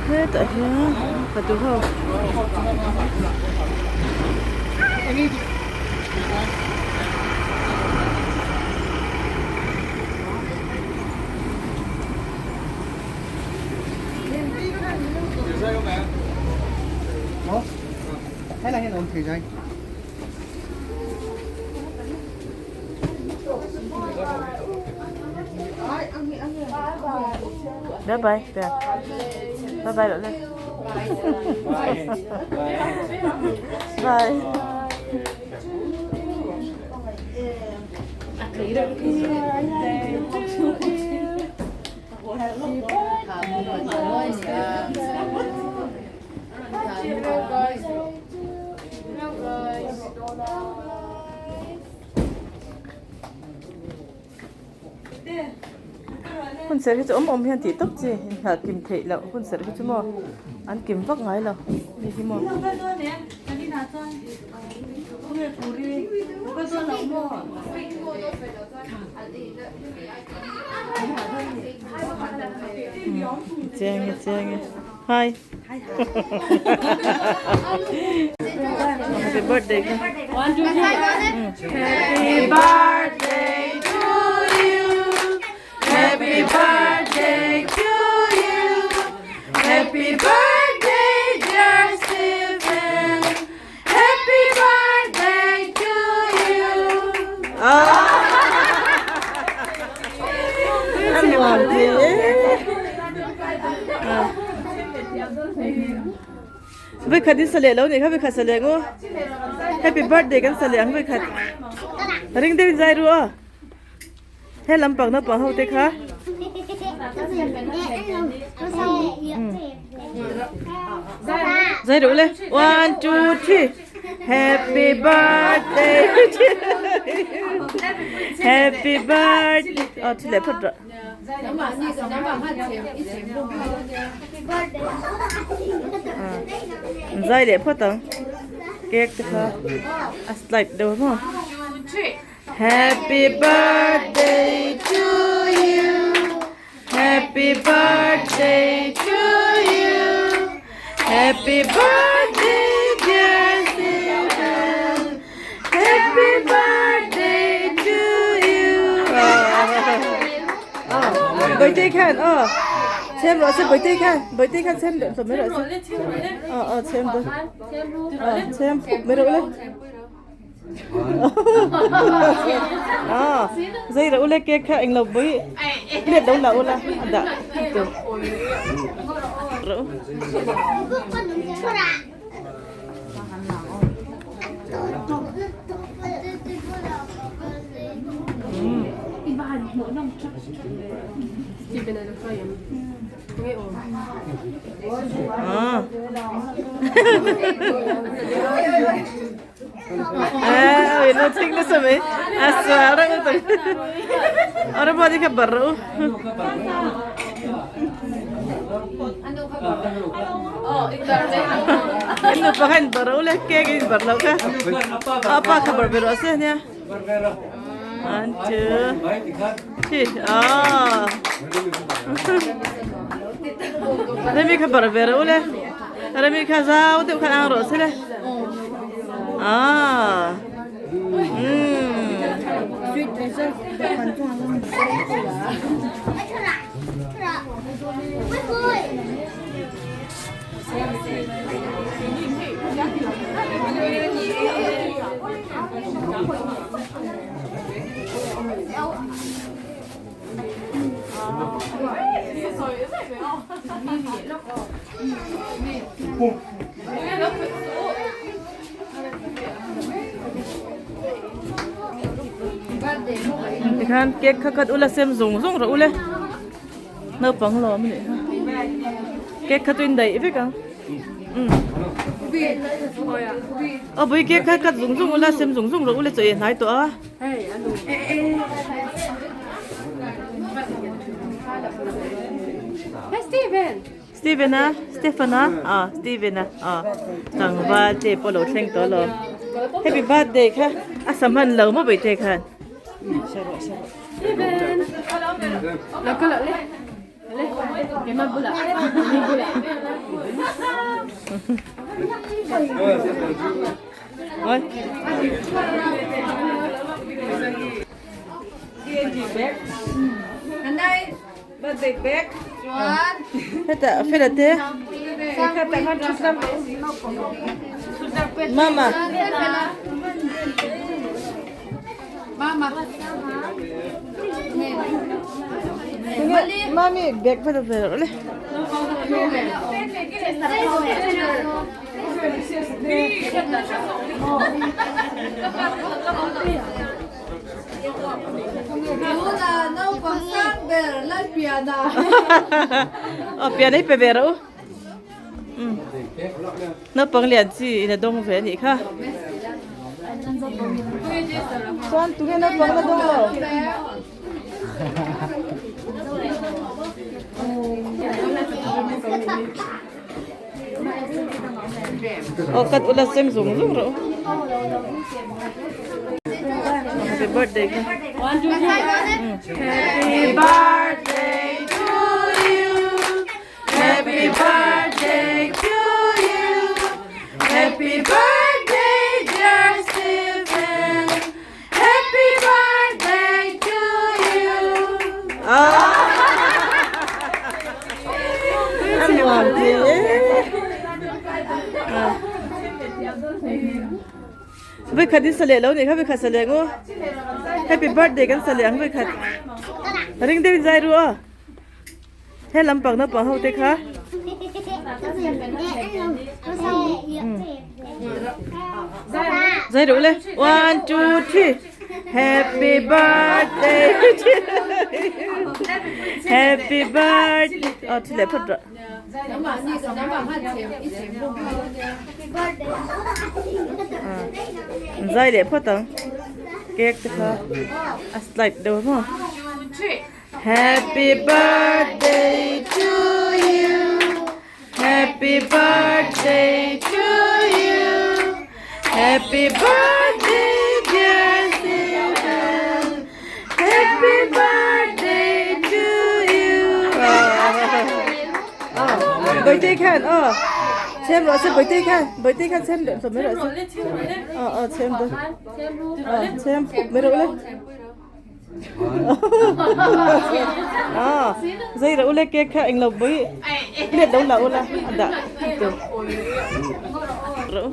Hetah hian fatu ho Bye bye. Bye bye rồi lên. Bye. Hun serh hi chu awm awm hian tih tawp chi inhal kim theih loh hun serh hi chu maw an kim vak ngai lo hei hi maw. Chiang e chiang e hi Happy birthday Happy birthday to you Happy birthday to you Happy birthday dear Stephen Happy birthday to you A nuam thei e. Vawikhat in sa leh lo nih kha vawikhat sa leh ngu. Happy birthday kan sa leh ang vawikhat. Ring deuh in zai ru aw. He lampang naupang ho te kha. Zai ru le. One, two, three. Happy birthday to you. Happy birthday. Oh, thi leh phawt rawh. Zai leh phawt ang. Cake te kha a slide deuh maw. Happy birthday to you Happy birthday to you Happy birthday dear Stephen Happy birthday to you Birthday khan aw Chem rawh se birthday khan birthday khan chem deuh hlawm mai rawh se aw aw chem deuh aw chem phup mai rawh le. Zei rawh ule cake kha englo pui plate lo la ula a dah tur rawh. Ôi nó thích nó sao vậy? À xóa ra cái từ. Ở đó bao nhiêu cái bự. Em nu pakai baru le kek in baru ka. Apa khabar bero se nia? One two three. Ah. Remi kha bar ve ro le. Remi kha zau deuh khan ang rawh se le. Ah. Mm. Tikhan cake kha khat ula sem zung zung rawh ule naupang lawm a nih kha cake kha chu in daih vek ang umm aw pui cake kha khat zung zung ula sem zung zung rawh ule chaw ei a hnai tawh a. Steven a Stephen a ah Steven a ah tlangval te pawh lo thleng tawh alawm happy birthday kha a sa hman lo maw bawihte khan. Oi. Heta fela te. Mama. Mami bag fela fela le. Aw pian hi pe ve rawh u. Naupang lian chi in a dawng ve a nih kha. Chuan tunge naupang la dawng lo? Aw cut ula sem zung zung rawh u. Happy birthday kha. Happy birthday to you. Happy birthday to you. Happy birthday dear Stephen. Happy birthday to you. A nuam thei e. Vawikhat in sa leh lo nih kha vawikhat sa leh ngu. Happy birthday kan sa leh ang vawikhat. Ring deuh in zai ru aw. He lampang naupang ho te kha. Zai ru le. One, two, three. Happy birthday to you. Happy birthday. Oh, thi le phot ra. Zai le phot ang. Cake te kha. A slide deuh maw. Happy birthday to you. Happy birthday to you. Happy birthday dear Stephen. Happy birthday to you. Birthday khan oh. Chem rawh se birthday khan. Birthday khan chem leh hlawm mai rawh se. Oh oh chem do. Oh chem phup mai rawh le. Zai rawh ule cake kha englo pui plate lo la ula a dah tur rawh u.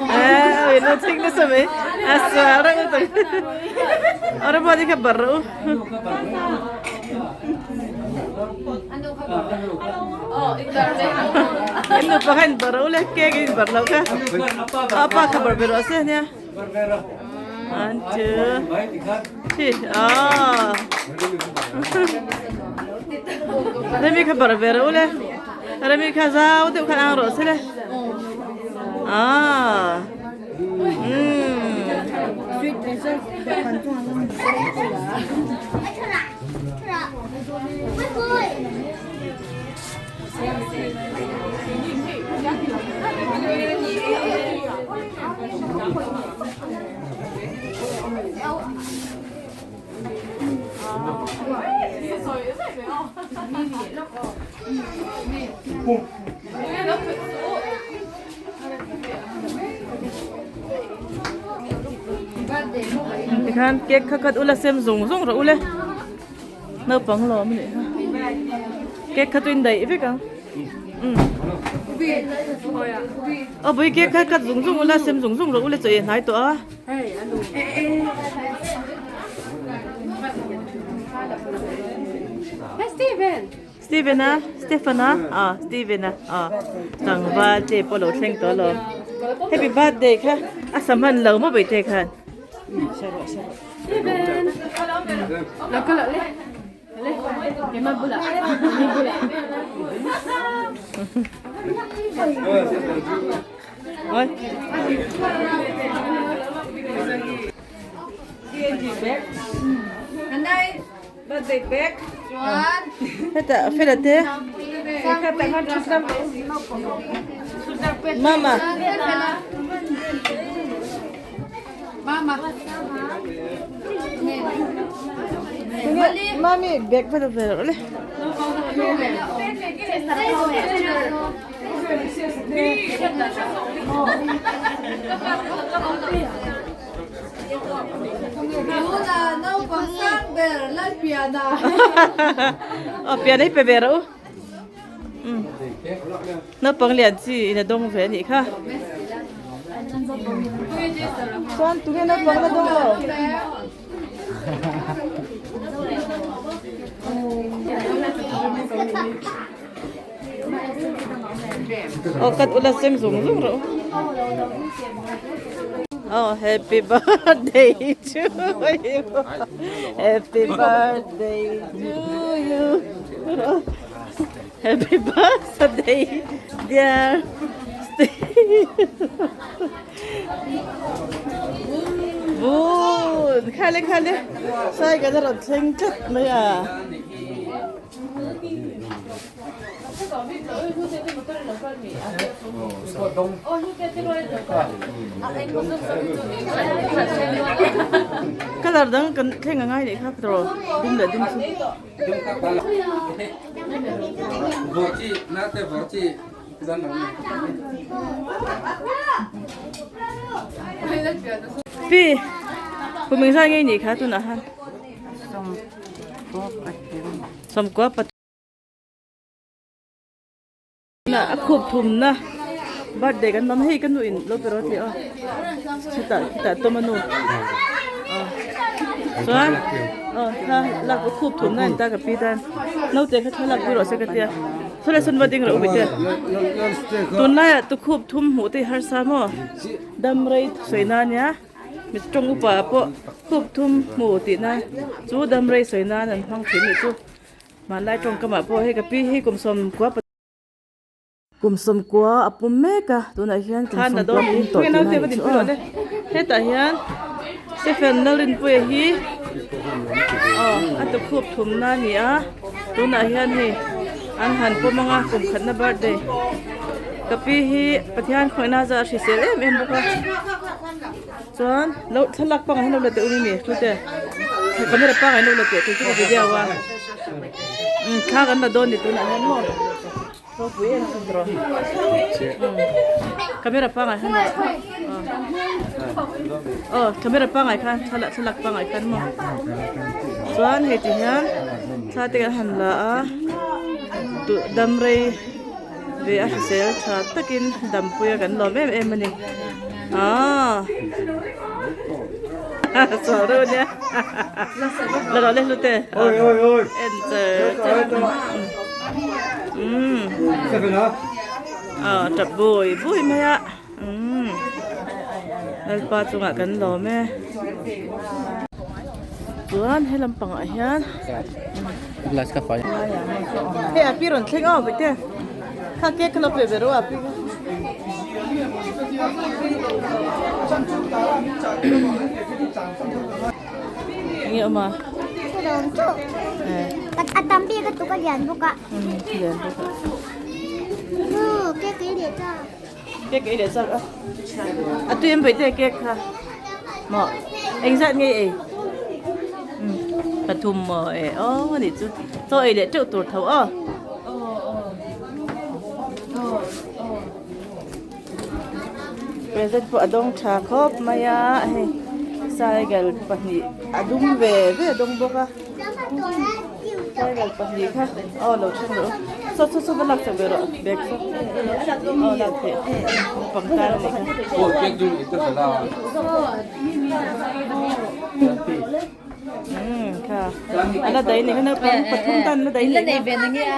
À, nó thích nó sao vậy? À, xóa ra cái từ. Ở đó bao nhiêu cái bự. Inu pakai baru le kek in baru ka. Apa khabar bero se nia? One, two, three. Ah. Remi kha bar ve rawh le. Remi kha zau deuh khan ang rawh se le. Ah. Mm. Tikhan cake kha cut ula sem zung zung rawh ule naupang lawm a nih kha cake kha chu in daih vek ang umm aw pui cake kha cut zung zung ula sem zung zung rawh ule chaw ei a hnai tawh a. Steven a Stephen a ah Steven a ah tlangval te pawh lo thleng tawh alawm happy birthday kha a sa hman lo maw bawihte khan Oi. Heta fela te Mama. Mami bag fela fela le. Aw pian hi pe ve rawh u. Naupang lian chi in a dawng ve a nih kha. Chuan tunge naupang la dawng lo? Aw kat ula sem zung zung rawh u. Oh happy birthday to you. Happy birthday to you. Happy birthday dear Steve. Bun khale khale sai kan a rawn thleng tlat mai a. Colour dang kan thleng a ngai leh kha tawh dum leh dum chu. Pi kum engzat nge i nih kha tunah han? Sawmkua pathum a khup thumna birthday kan awm hei ka nu in lo pe rawh tih aw chutah khitah tawm a nu aw chuan aw thla lak a khup thumna in ta ka pi tan naute kha thla lak pui rawh se ka tia saw sawn va ding rawh u bite tunlaiah tukhup thum hmuh te hi harsa maw dam rei sawi na nia. Mi tawng upa pawh khup thum hmu tih na chu damrei sawi nan an hmang thin nih chu hmanlai tawngkamah pawh hei ka pi hi kum sawmkua kum sawmkua a pum mek a tunah hian kum sawmkua pum tawh tih na nih chu aw hetah hian Stephen Lalrinpuia hi aw a tukhup thumna a ni a tunah hian hei an han pawm ang a kum khatna birthday ka pi hi Pathian khawihna zah a hrisel em em bawk a. Chuan lo thlalak pangah hian lo la teh u ni hlute camera pangah hian lo la teh tur chu ka video a umm thla kan la dawn ni tunah hian maw ropui em em tawh umm camera pangah hian aw camera pangah khan thlalak thlalak pangah khan maw chuan hei ti hian thla te kan han la a duh dam rei. Ve a hrisel tha takin dampuia kan lawm em em a ni aaa sual reuh ania la rawh le hlute en char char umm aw tap bui bui mai a umm lalpa chungah kan lawm e chuan he lampangah hian. Hei a pi rawn thleng aw vek e kha cake kha lo pe ve rawh a pi kha. Enge awm a? A tam bik a tuk a lian bawk a. Lian bawk a. Nu cake ei leh chak. Cake ei leh chak a. A tui em vaih te cake kha. Maw engzat nge ei? Pathum maw e aw a nih chu chaw ei leh teuh tur tho aw. Present pawh a dawng tha khawp mai a hei cycle pahnih a dum ve ve a dawng bawk a cycle pahnih kha aw lo then rawh u saw saw saw va lak chak ve rawh bag saw aw lak theih pangpar a nih kha. Umm kha a la daih ni kha naupang pathum tan la daih ni kha.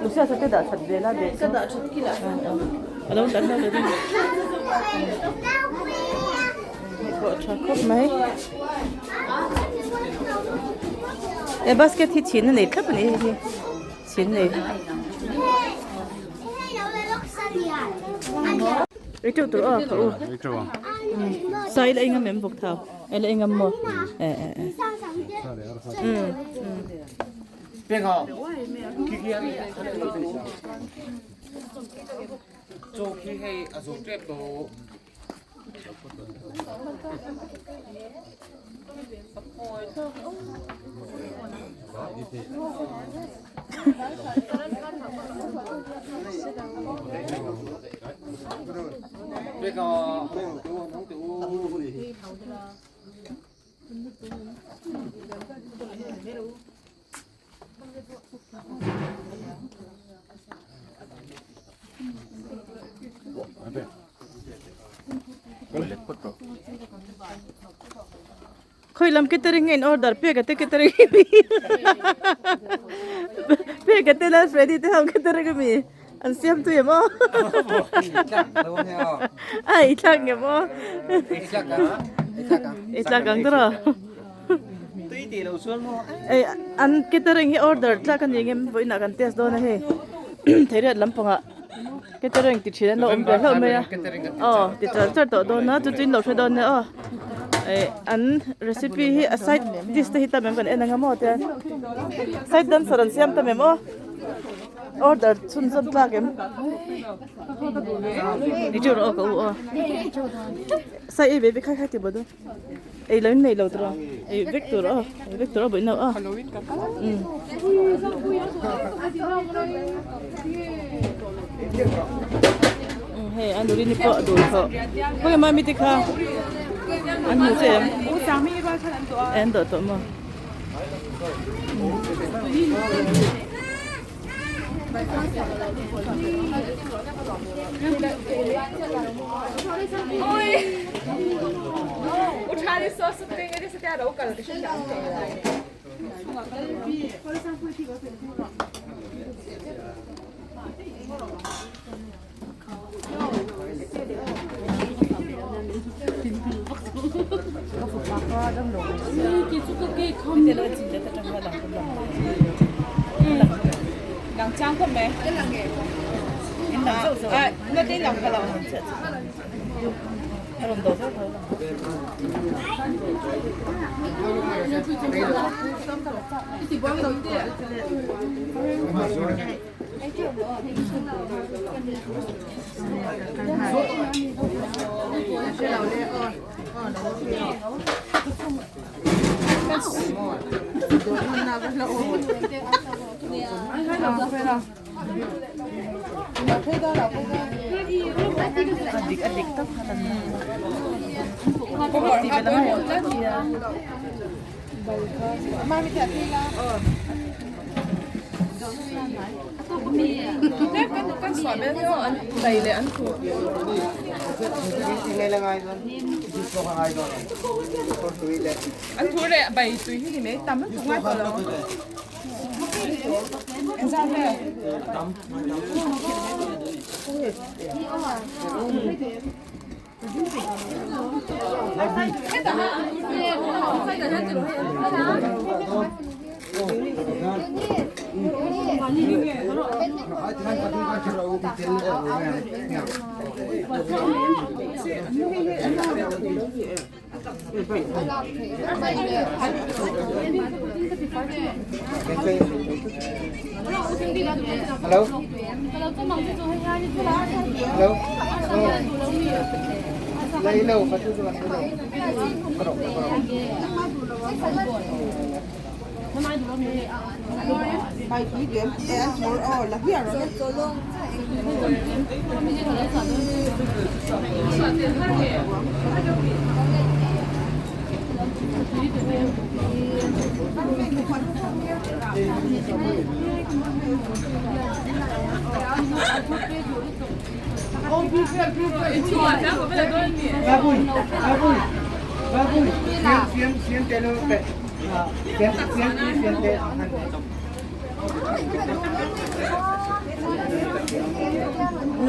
Lucia sa te dah that ve la bag ka dah that kila a lo dah hlauh lo ding hei pawh tha khawp mai he basket hi chhin a nei thlap a ni hei hi. Singni. Ei teuh tur aw ka u. Sai la engam em bawk thau. Ei la engam maw. E e e. Khawi lam catering nge in order pek a te catering ami pek a te lal Freddy te ho catering ami an siam tui em aw a i thlak ngem aw i tlak ang tawh Ei an catering hi order tlak a ni ngem vawiinah kan test dawn a hei theiriat lampangah catering ti thin an lo awm ve hlauh mai a aw ti char char tawh dawn a chu chu in lo hre dawn nia aw eh an recipe hi a side dish te hi tam em kan en ang a maw tia side dancer an siam tam em aw order chhunzawm tlak em ni chu rawh aw ka u aw sai ei ve ve khai khai ti bawk dawn. Ei lo in nei lo tur a ei vek tur aw ei vek tur a bawih no a um hei a nuri ni pawh a dur tawh khawnge mami te kha an hmu che em an dawh tawh maw.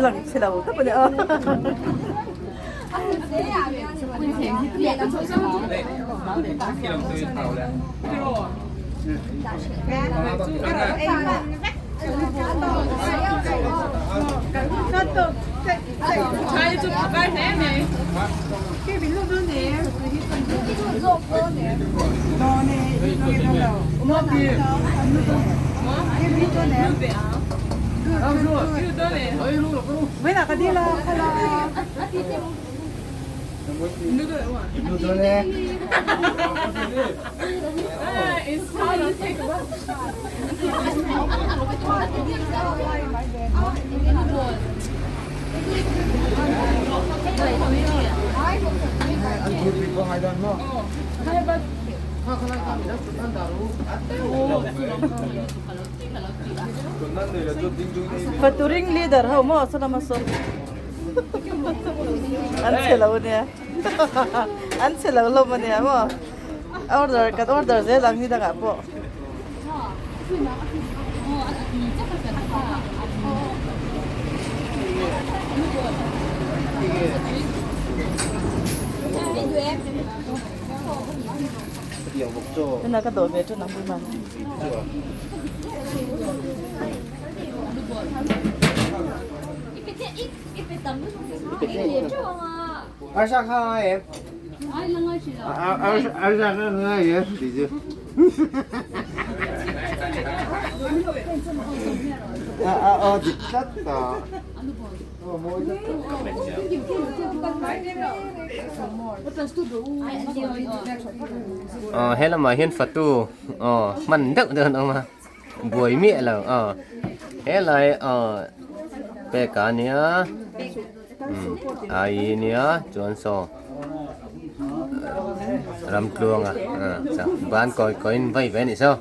Lang chhe lo tak a ni a. Faturing leader ho maw salama saw an chhe lo ania an chhe lo hlawm ania maw order kan order zel ang hi dangah pawh. Hena ka dawh ve ṭan ang bul man. Aw he lamah hian fatu aw hman deuh deuh an awm a buai miah lo aw helai aw peka ania ai nia chuan saw Ramtluanga ban kawi kawiin vai ve a nih saw.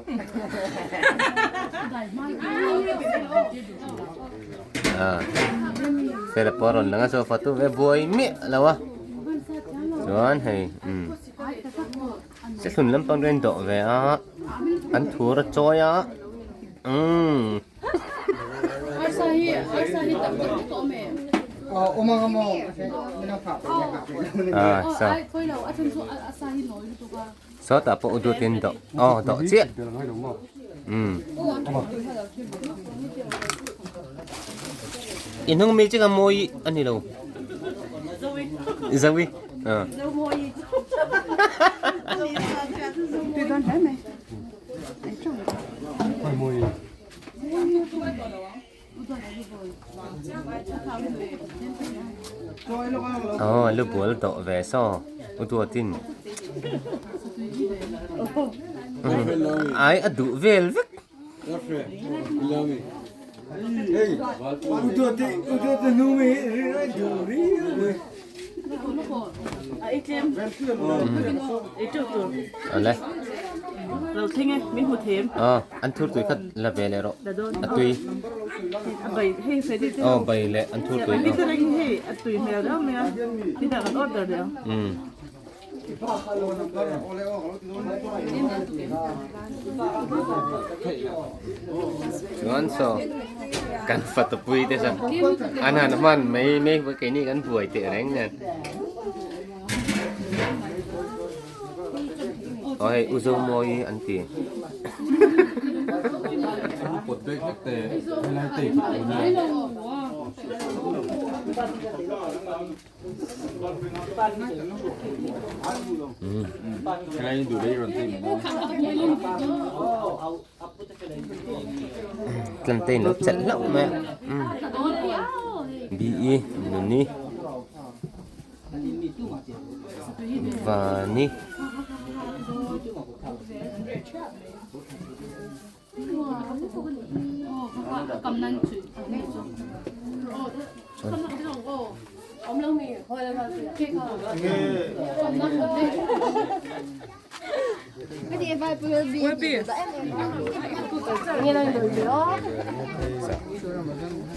Fela pawh a rawn lang a saw fatu ve buai miah lo a chuan hei umm sehlun lampang te an dawh ve a an thur a chawi a umm. Sawtah pawh u dutin dawh aw dawh chiah umm i hnung mi chu ka mawi a ni lo zawi ah. Aw lu bual dawh ve saw u duatin ai a duh vel vek. Awle. Lo thleng e, min hmu them. Aw, an thur tui kha la ve leh rawh. A tui. A bai hei Freddy te. Aw bai leh an thur tui. Ni te reng hei a tui hmel deuh mai a. Ni dah kan order leh ang. Um. Chuan saw kan fatapui te chuan an han hman mai mai keini kan buai teh reng nen. Aw hei u Zomawi an ti. Tlantein lo chelh hlauh mai a B E Nuni Vani.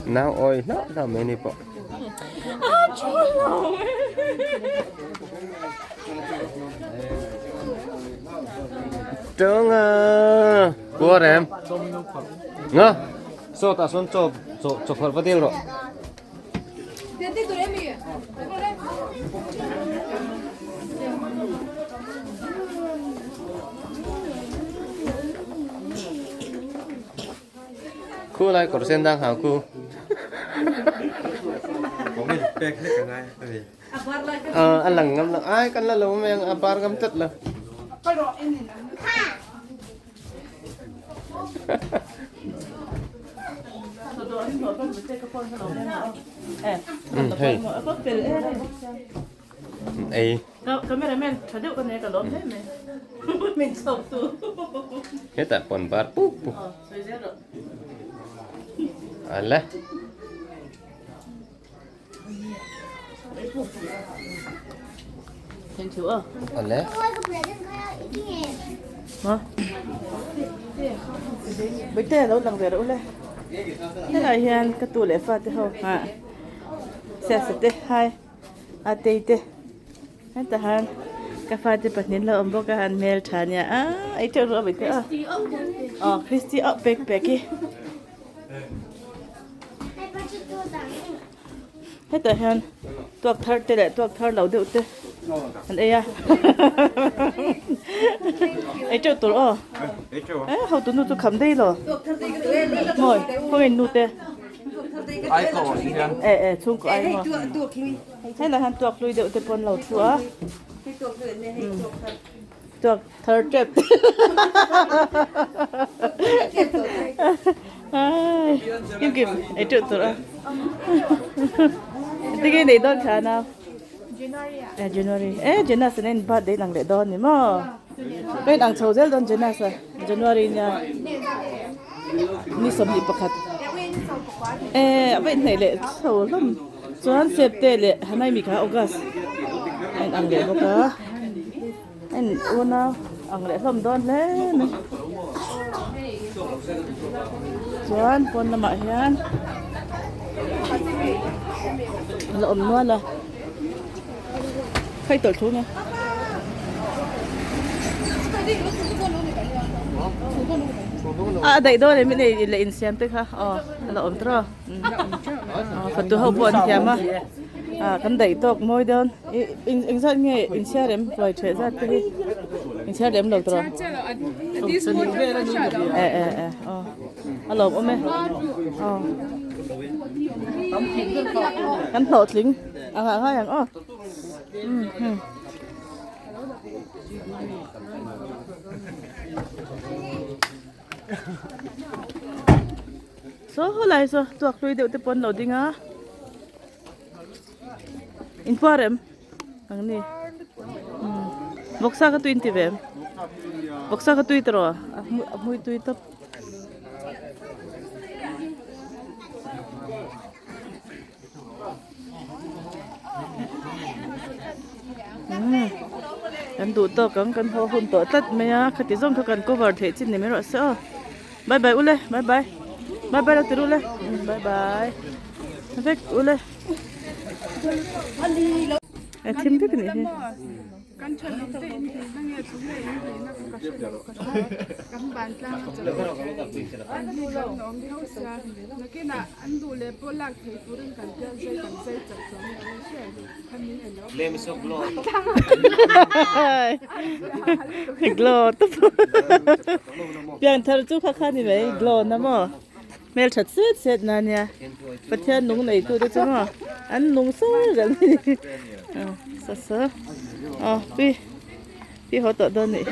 Nau oi hlauh hlauh mai ni pawh. Ṭawnga kuar em? Nga saw tah sawn chaw chaw chaw phawrh va dil rawh. Khu lai kawr sen dang hau khu. A lang ngam lo ai kan la lo mai ang a bar ngam tlat lo. Hei ei. Cameraman tha deuh ka nei ka lawm hle mai. Min chhawk tu. Hetah pawn bar puk puk. Ala. Thank you. Ala. Hả? Bây giờ lo lang ve ro le. Helai hian ka tu leh fa te ho ha. Sia sa te hai a tei te. Heta han ka fate pahnih an lo awm bawk a an hmel tha nia a ei teuh rawh a bawih te a aw Christy auh pek pek hi hetah hian tuak thar te leh tuak thar lo deuh te an ei a ei teuh tur aw e hotu nu chu kham daih lo mawi khawngaih nu te e e chhungkaw ai maw. Helai hian tuak hlui deuh te pawh an lo thu a tuak thar tep kim kim ei teuh tur a engtin nge nei dawn kha nau January e Jonas nen birthday lang leh dawn ni maw ka in ang chho zel dawn Jonas a January nia ni 21 e a va inhnaih leh chho hlawm. Chuan Septe leh Hanaimi kha August a in ang leh bawk a, a in unau ang leh hlawm dawn hle mai. Chuan pawn lamah hian a la awm nual a, khaih tawlh thu nge. A daih dawn em i leh insiam te kha aw a la awm tawh. Fatu ho pawh an thiam a ah kan daih tawk mawi dawn ih eng zat nge inchhiar em ruai ṭheh zat te hi inchhiar lem lo tawh eh eh eh aw a lawmawm e aw kan hlawhtling a ngah ngai ang aw umm. Saw helai saw tuak hlui deuh te pawh an lo ding a in puar em ang ni vawksa kha tui in ti ve em vawksa kha tui tawh a hmui tui tawp. Kan duh tawk ang kan haw hun tawh tlat mai a khati zawng kha kan cover theih chin ni mai rawh se aw bye bye ule bye bye bye bye lo ti ru le bye bye vek ule a thim vek a nih hi. Kan thalawm te in hlihna nge chu nge in hlihna ka ka hre lo ka hre kan ban tlang a chaw an hi kan awm tho sia nakinah an duh leh pawh lak thei turin kan pial zai kan zai chak chuang nge awm hre kha min en lo Glow tawp pian thar chu kha kha ni mai glow na maw hmel that set set na nia Pathian nung nei tu te chu maw an nung sar zel mai ni sa sa aw pi pi haw tawh dawn nih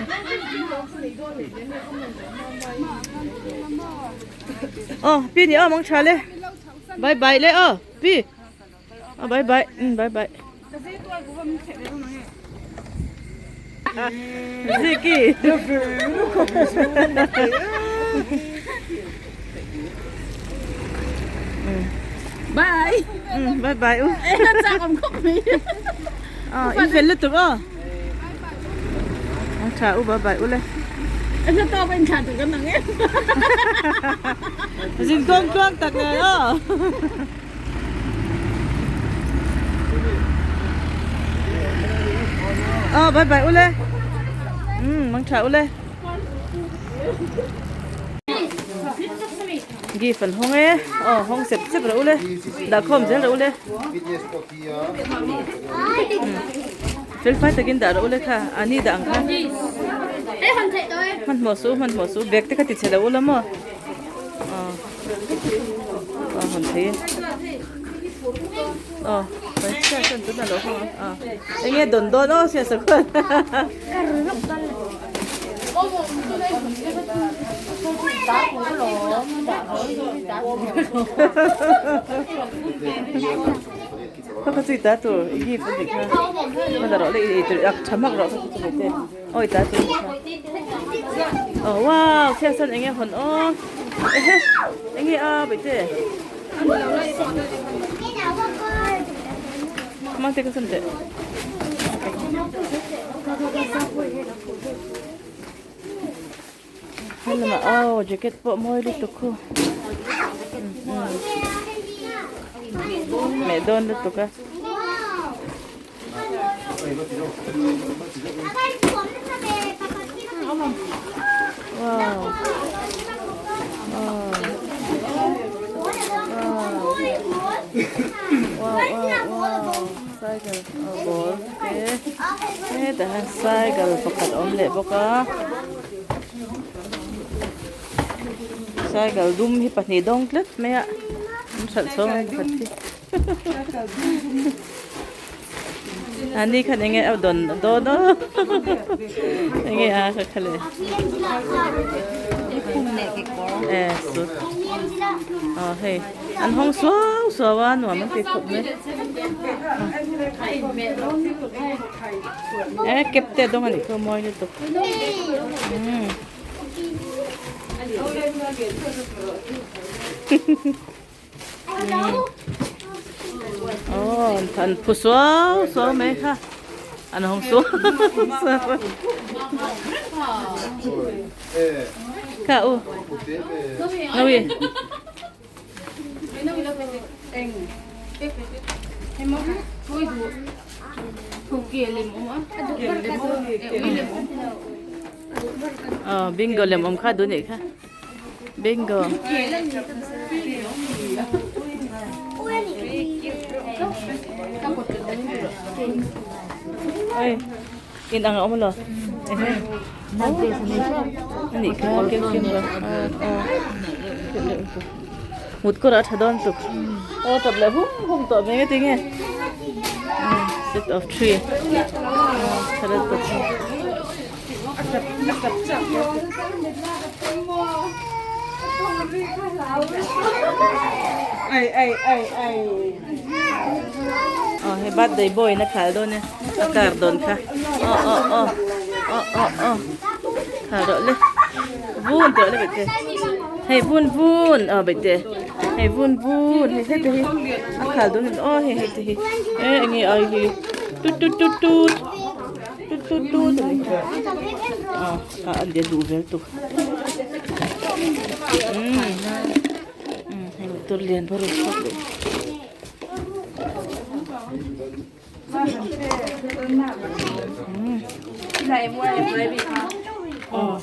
aw pi ni aw mang tha le bye bye le aw pi aw bye bye bye bye Ziki Bye bye bye u chak awm khawp mai aw in fel lutuk aw ang tha u bye bye u le Anh to bên thả tụi con nắng em Zin kawng tluang tak nen aw Aw bye bye ule umm mang tha ule Gift an hawng e aw hawng sep sep rawh ule dah khawm zel rawh ule fel fai takin dah rawh ule kha ani dah ang kha hmanhmawh suh hmanhmawh suh bag te kha ti chhe lo ula maw. A hawn thei a. Aw siah chuan tunah lo hawng a. Eng nge dawn dawn aw siah sak khuan. Ka chui ta tur i gift a nih kha. Hmana rawh le i ei tur ak tha hmak rawh ka ti chu te. Awi ta tur nih kha. Oh wow siah chuan eng nge hawn aw. Ehe eng nge a baihte. Mang te ka san teh. Helama aw jacket pawh mawi lutuk khu. Meh dawn lutuk a. Wow. Wow. Wow, wow, wow. Cycle oh, ball te. Hetah hian cycle pakhat a awm leh bawk a. Cycle dum hi pahnih dawng tlat mai a. An hralh chhawng a pakhat hi. Ani khan enge a dawn dawn aw enge a kha kha le e sut aw hei an hawng suau suau a nuam an ti khawp mai e kep te dawng anih kha mawi lutuk umm. Aw an phu suau suau mai kha an hawng suau suau kha u nawi Aw bingo lem awm kha duh nih kha. Bingo. Oi, in ang awm lo. Ehe. Ani kha kem kem ba. Mut kawr a tha dawn tuk. Aw tap leh hum hum tawh mai nge tinge. Set of three. Tha dawn tuk. Aw hei birthday boy in a khal dawn e a car dawn kha aw aw aw aw aw aw khal rawh le vun tawh le bete hei vun vun aw bete hei vun vun hei hete hi a khal dawn aw hei hete hi e enge ai hi tut tut tut tut. Tut tut tut a ni a a an dia duh vel tuk umm umm hei motor lian pawh a rawn chhuak leh umm aw.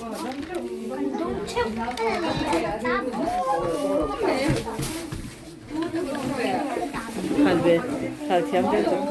Khal ve khal thiam vel tak